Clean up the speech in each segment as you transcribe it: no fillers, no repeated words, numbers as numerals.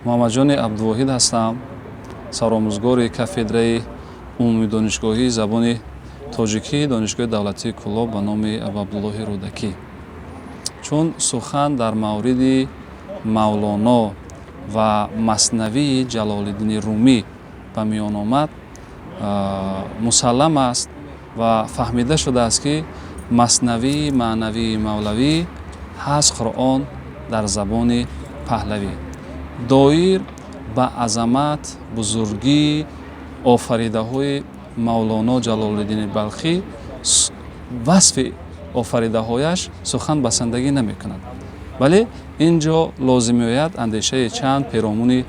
Муҳаммадҷони Абдувоҳид ҳастам, саромӯзгори кафедраи умумидонишгоҳии забони тоҷикии Донишгоҳи давлатии Кӯлоб ба номи Абуабдуллоҳи Рӯдакӣ. Чун сухан дар мавриди Мавлоно ва Маснавии Ҷалолиддини Румӣ ба миён омад, мусаллам аст ва фаҳмида шудааст, ки Маснавии маънавии мавлавӣ ҳаст Қуръон дар забони паҳлавӣ. Доир ба азамат, бузургии офаридаҳои Мавлоно Ҷалолиддини Балхӣ, васфи офаридаҳояш сухан басандагӣ намекунад, вале ин ҷо лозим меояд андешаи чанд перомуни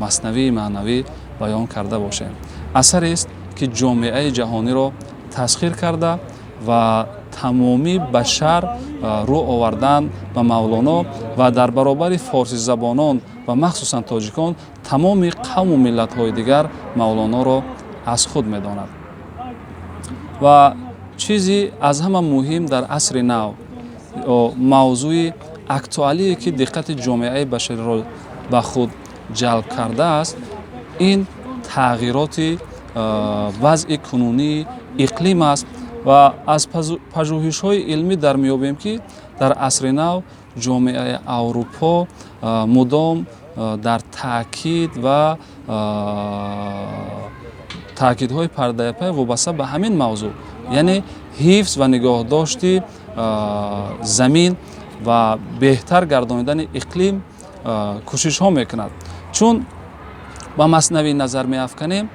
Маснавии маънавӣ баён карда бошем. Асарест, ки ҷомеаи ҷаҳониро тасхир карда ва тамомии башар рӯ овардан ба Мавлоно ва дар баробари форсизабонон ва махсусан тоҷикон тамоми қавму миллатҳои дигар Мавлоноро аз худ медонад. Ва чизи аз ҳама муҳим дар асри нав, мавзӯи актуалие, ки диққати ҷомеаи башариро ба худ ҷалб кардааст, ин тағйироти вазъи кунунии иқлим аст. Ва аз пажӯҳишҳои илмӣ дар меёбем, ки дар асри нав ҷомеаи Аврупо мудом дар таъкид ва таъкидҳои пардаяпай вобаста ба ҳамин мавзӯъ, яъне ҳифз ва нигоҳдошти замин ва беҳтар гардонидани иқлим кӯшишҳо мекунад. Чун ба Маснавӣ назар меафканем,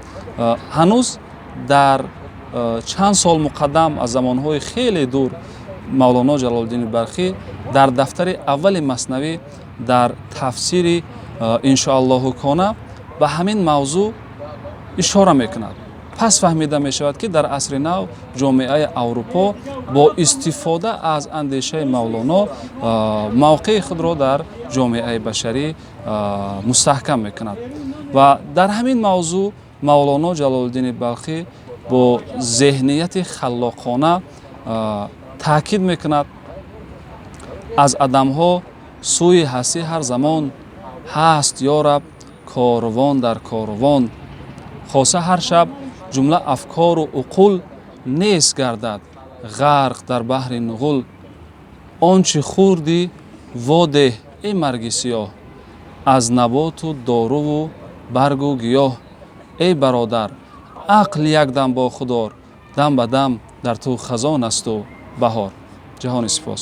ҳанӯз дар чанд сол муқаддам, аз замонҳои хеле дур, Мавлоно Ҷалолиддини Балхӣ дар дафтари аввали Маснавӣ, дар тафсири Иншоаллоҳу кона, ба ҳамин мавзӯъ ишора мекунад. Пас фаҳмида мешавад, ки дар асри нав ҷомеаи Аврупо бо истифода аз андешаи Мавлоно мавқеи худро дар ҷомеаи башарӣ мустаҳкам мекунад. Ва дар ҳамин мавзӯъ Мавлоно Ҷалолиддини Балхӣ бо зеҳнияти халлоқона таъкид мекунад: аз адамҳо сӯи ҳастӣ ҳар замон ҳаст, ё раб, корвон дар корвон, хоса ҳар шаб ҷумла афкору уқул нест гардад ғарқ дар баҳри нуғул. Он чӣ хӯрдӣ, водеҳ, эй марги сиёҳ, аз наботу доруву баргу гиёҳ. Эй бародар, ақл якдам бо худор, дам ба дам дар ту хазон асту баҳор. Ҷаҳони сипос.